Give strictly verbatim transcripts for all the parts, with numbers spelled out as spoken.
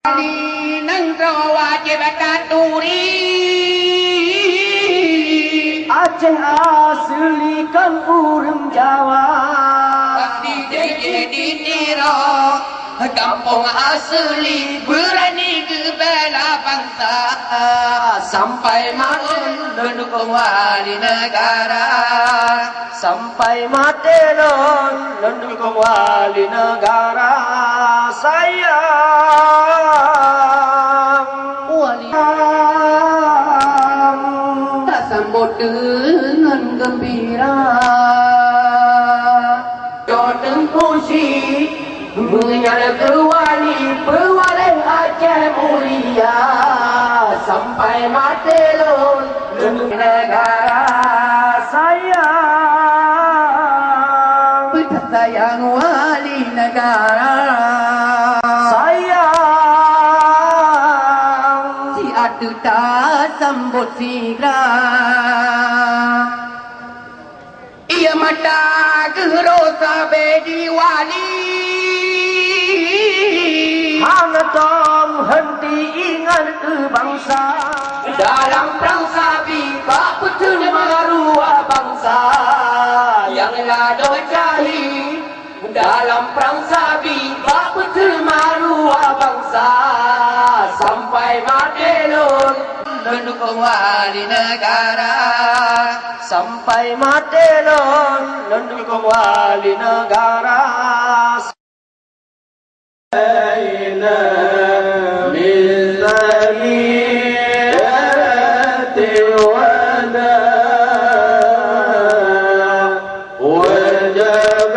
Di nanggroe wajéb taturi. Aceh asli kon ureuëng Jawa. Pasti J J di Tiro, kampung asli, berani geubela bangsa. Sampai maté lôn dukung wali negara. Sampai maté lôn, lôn dukung wali negara. Sayang. Wali. Tasambot deungon geumbira. Jok Teungku Chik, meunyoe keu wali peuwaléh Aceh mulia, sampai maté lôn lôn negara. Sayang. Beuthat sayang wali negara. Sayang. Siat tasambot sigra. Ie mata geuh sabe di wali. Hana tom henti ingat keu bangsa. Dalam prang sabi bak peuteun maruah bangsa. Nyang ladôm syahid dalam prang sabi bak peuteun maruah bangsa. Sampai maté lôn, lôn dukung wali negara. Sampai maté lôn, lôn dukung wali negara. علينا من ثنيات الوداع وجب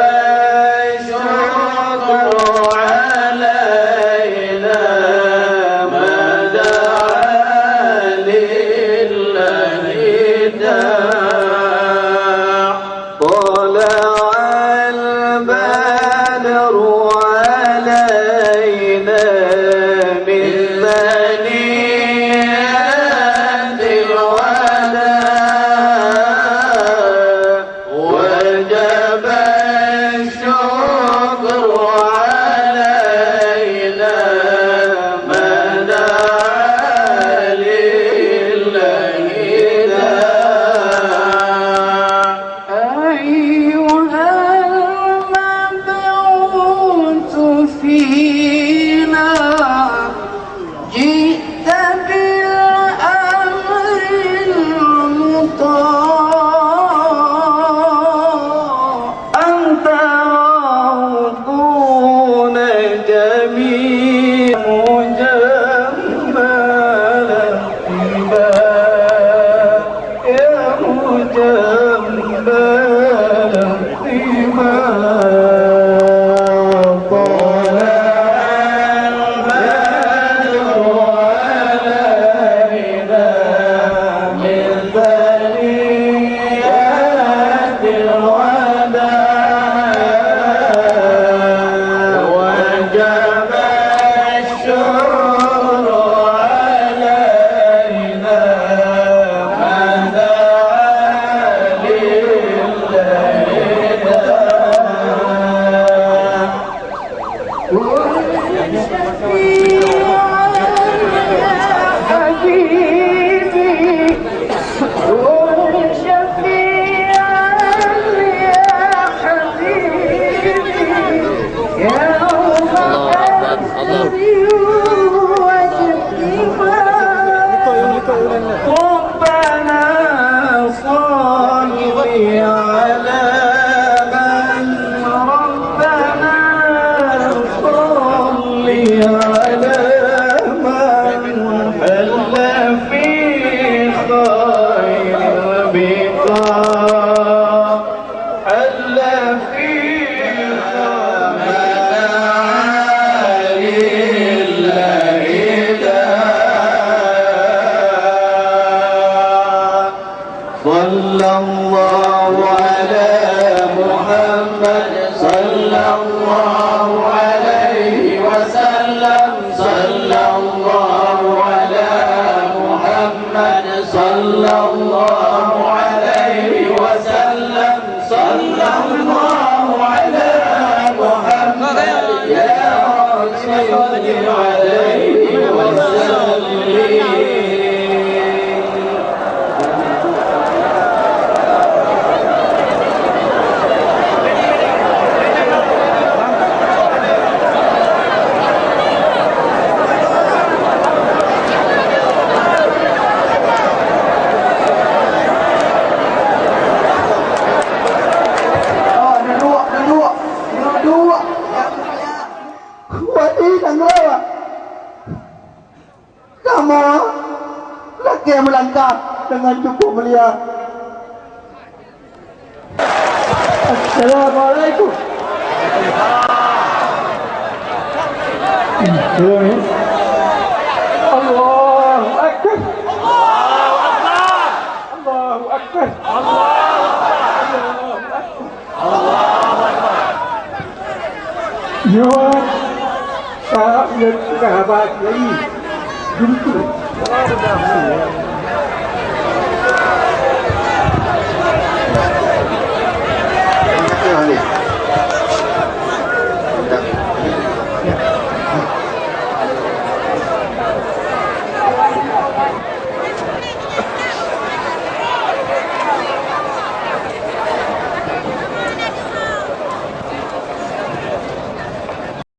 الشكر علينا ما دعا لله داع. طلع البدر علينا من ثنيات الوداع وجب الشكر علينا ما دعا لله داع. أيها المبعوث فينا Lakée meulangkah deungon cukup mulia. Assalamualaikum. Allahu Akbar. Allahu Akbar. Nyoe ka lôn peugah haba kiai. Duduk.